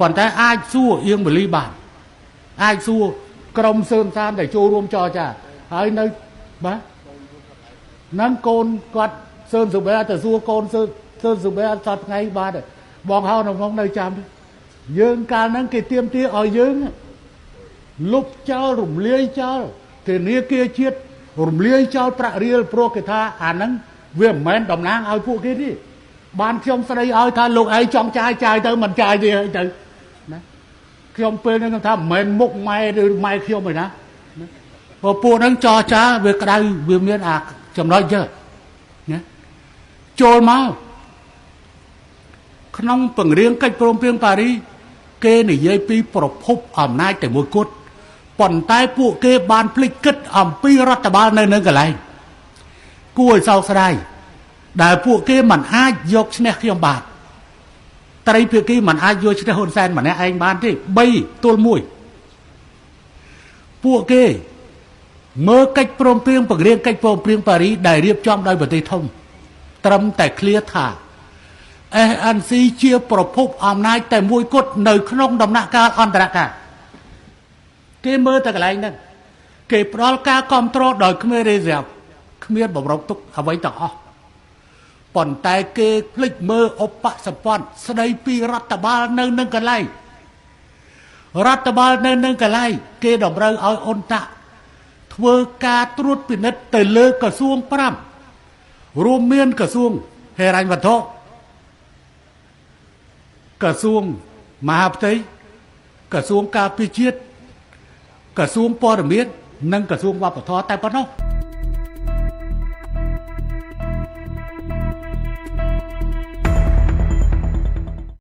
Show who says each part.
Speaker 1: ប៉ុន្តែអាចសួរអៀងវលីបានអាចសួរក្រុមសឿនសានដែលចូលរួមចរចាហើយនៅបាទហ្នឹងកូនគាត់សឿនសុបែទៅសួរកូនសឿនសុបែអត់សតថ្ងៃបាទបងហៅនៅក្នុងនៅចាំយើងកាលហ្នឹងគេទៀមទាឲ្យយើងលុបចោលរំលាយចោលធនាគារជាតិរំលាយចោលប្រាក់រៀលព្រោះគេថាអាហ្នឹងវាមិនមែនតំណាងឲ្យពួកគេទេបានខ្ញុំស្ដីឲ្យថាលោកឯងចង់ចាយចាយទៅមិនចាយទេឲ្យទៅណាខ្ញុំពេលហ្នឹងខ្ញុំថាមិនមែនមុខម៉ែឬម៉ែខ្ញុំឯណាព្រោះពួកហ្នឹងចរចាវាក្តៅវាមានអាចំណុចចឹងណាចូលមកក្នុងពង្រៀងកិច្ចព្រមព្រៀងប៉ារីគេនិយាយពីប្រភពអំណាចតែមួយគត់ប៉ុន្តែពួកគេបានភ្លេចគិតអំពីរដ្ឋបាលនៅនឹងកន្លែងគួរឲ្យសោកស្ដាយដែលពួកគេមិនអាចយកឈ្នះខ្ញុំបានត្រីភាគីមិនអាចយកឈ្នះហ៊ុនសែនម្នាក់ឯងបានទេ3ទល់1ពួកគេមើលកិច្ចព្រមព្រៀងពង្រៀងកិច្ចព្រមព្រៀងប៉ារីដែលរៀបចំដោយប្រទេសធំត្រឹមតែឃ្លាថា SNC ជាប្រភពអំណាចតែមួយគត់នៅក្នុងដំណាក់កាលអន្តរការគេមើលតែកន្លែងហ្នឹងគេផ្ដល់ការគ្រប់គ្រងដោយគ្មានរេស៊ើបគ្មានបំរុងទុកអ្វីទាំងអស់ប៉ុន្តែគេភ្លេចមើលឧបសម្ព័ន្ធស្ដីពីរដ្ឋបាលនៅនឹងកន្លែងរដ្ឋបាលនៅនឹងកន្លែងគេតម្រូវឲ្យអ៊ុនតាក់ធ្វើការត្រួតពិនិត្យទៅលើក្រសួង5រួមមានក្រសួងហិរញ្ញវត្ថុក្រសួងមហាផ្ទៃក្រសួងការពារជាតិក្រសួងព័ត៌មាននិងក្រសួងវប្បធម៌តែប៉ុណ្ណោះ។